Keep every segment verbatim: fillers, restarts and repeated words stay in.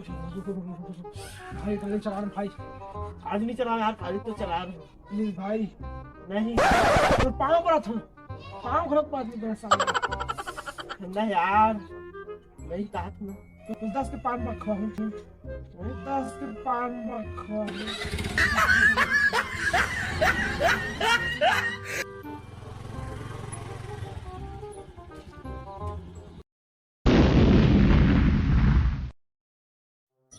भाई, गाड़ी चला रहा भाई। आदमी चला यार, गाड़ी तो चला रहा। नहीं भाई। नहीं। तो पाँव पड़ा था। पाँव गलत बात नहीं बड़ा साला। नहीं यार। नहीं कहा था ना। तो दस के पान रखवा हूँ। दस के पान रखवा हूँ।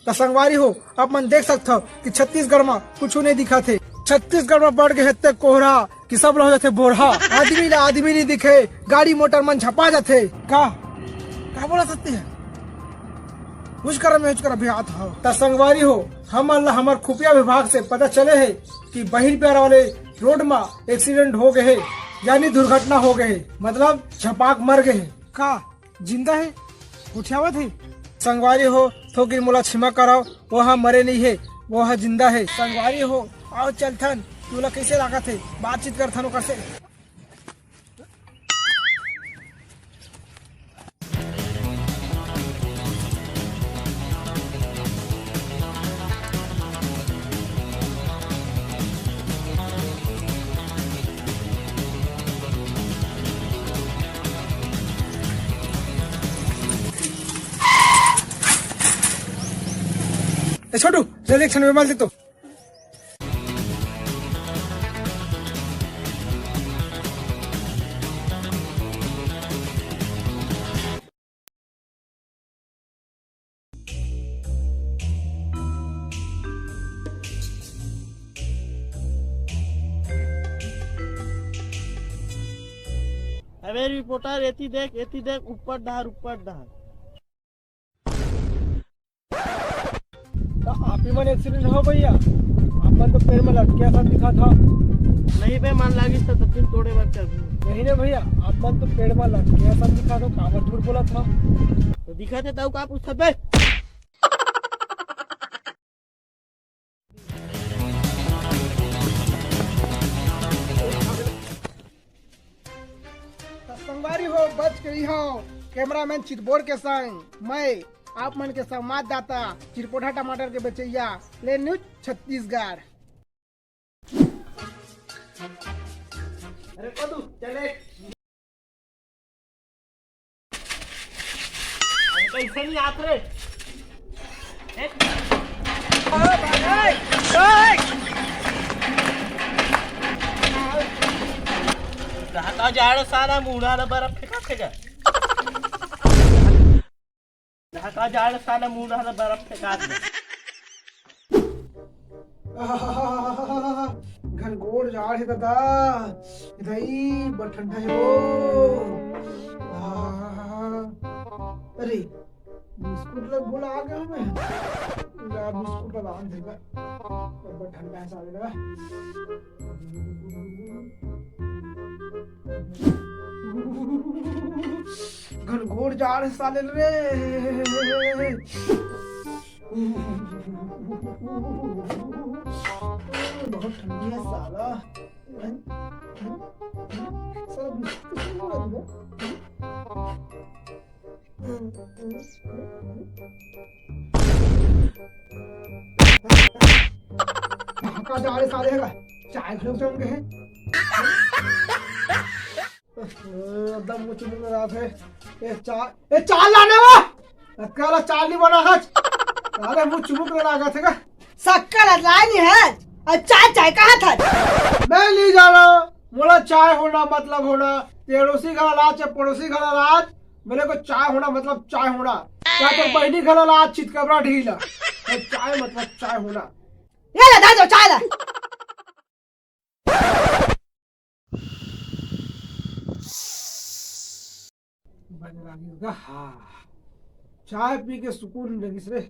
त संगवारी हो, आप मन देख सकथव कि छत्तीसगढ़ म कुछु नइ दिखत हे। छत्तीसगढ़ म बढ़ गे हे ते कोहरा कि सब ल हो जाथे बोरहा। आदमी ला आदमी नइ दिखे, गाड़ी मोटर मन झपा जाथे। का, का बोला सकते हैं? कुछ कर में कुछ कर अभी हाथ हो। त संगवारी हो, हमन ला हमर खुफिया विभाग से पता चले हे कि बहिन प्यार वाले रोड म एक्सीडेंट हो गए हे, यानी दुर्घटना हो गए हे, मतलब झपाक मर गए हे। का? जिंदा हे? गोठियावत हे? संगवारी हो, थोकिन मोला क्षमा कराव, वो ह मरे नइ हे, वो ह जिंदा हे। संगवारी हो, आओ चलथन, तोला कइसे लागत हे? बातचीत करथन ओकर से। ए छोटू, जल्दी एक क्षण में मार दे तो। अबे रिपोर्टर, एती देख, एती देख, ऊपर डहार, ऊपर डहार। त आप ही मन एक्सीडेंट हो भैया, आप मन तो पेड़ में लटके असन दिखा था। नहीं बे, मन लागिस त तपिन तोड़े बर चल। नहीं रे भैया, आप मन तो पेड़ में लटके असन दिखा था, काबर झूठ बोला था? तो दिखा थे तब का पूछत बे? त संगवारी हो, बच गई हो कैमरामैन चितबोर के संग मैं, आप मन के संवाददाता चिरपोटा टमाटर के बेचैया, ले न्यूज छत्तीसगढ़। अरे पदू, चले। अरे कैसे नहीं आत रे? ए? कहाँ का जाड़ साला मुड़ा ला बर्फ फेंका फेंका। कहाँ का जाड़ साला मुड़ा ला बर्फ फेंका दे। आहाहाहा, घनघोर जाड़ हे दादा, दई बड़ ठंडा हे वो। आहाहाहा। अरे, बिस्कुट ला भुला गया मैं। ला बिस्कुट ला लान देगा। बड़ ठंडा हे साले ला। घनघोर जाड़ हे साले रे। बहुत ठंडी है साला। साला बिस्कुट कैसे नहीं मिला तुझे? कहाँ का जा रहे साले का? चाय घलोक जम गए हैं। एकदम मुँह चुमुक रहा था। ए चाय, ए चाय लाने वा। अक्का ला चाय नहीं बना आज। अरे मुँह चुमुक रहा था का? सक्का ला लाय नहीं है। और चाय, चाय कहाँ था? मैं नहीं जाना। मोला चाय होना मतलब होना। पड़ोसी घर ला चाहे पड़ोसी घर ला आज। मेरे को चाय होना मतलब चाय होना। चाहे तो बहनी घर ला आज चितकबरा ढीला। मैं चाय मतलब चाय होना। ये ले, दा जो चाय ला। बने लागिस गा, हाँ। चाय पी के सुकून लगिस रे।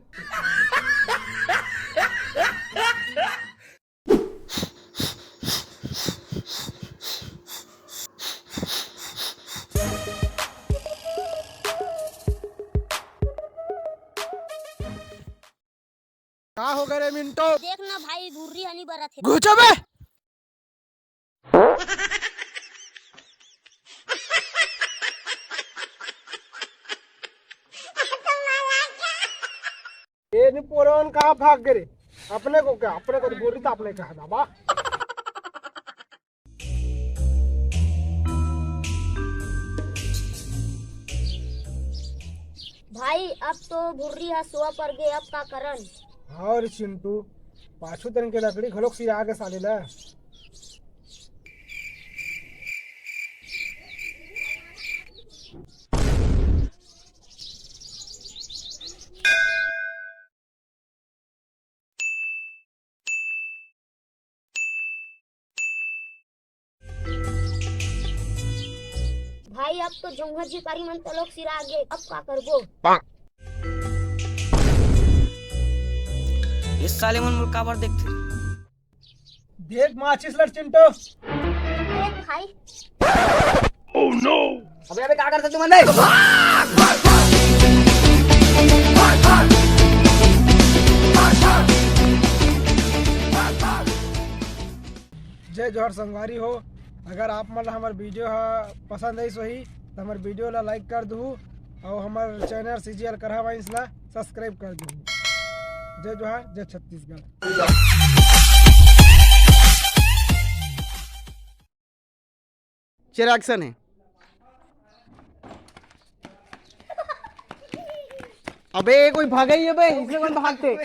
का हो गे रे मिंटो? देख ना भाई, भुर्री हनी बरत हे। घुचो बे। ये नहीं पोरवन कहाँ भाग गए रे? अपने को क्या, अपने को तो बोली तो अपने कहा बाबा। भाई, अब तो भुर्री ह सुआ पर गे, अब का करन? हाँ रे चिंटू, पाछू तन के लकड़ी घलोक सिरा गे साले ला। भाई, अब तो झोंघा झिपारी मन तलोक सिरा गे, अब का करबो? ये साले मन मोर काबर देखथे? देख माचिस लड़ चिंटू। देख भाई, अबे अबे का करते तुम अंदर? जय जोहार संगवारी हो, अगर आप मन ला हमर वीडियो ह पसंद आइस होही तो हमर वीडियो ला लाइक कर दू और हमर चैनल सीजीएल करहा वाइन्स ला सब्सक्राइब कर दू। जय जोहार, जय छत्तीसगढ़। चल एक्शन है। अबे ये कोई भागा ही है बे, इसमें कौन भागते?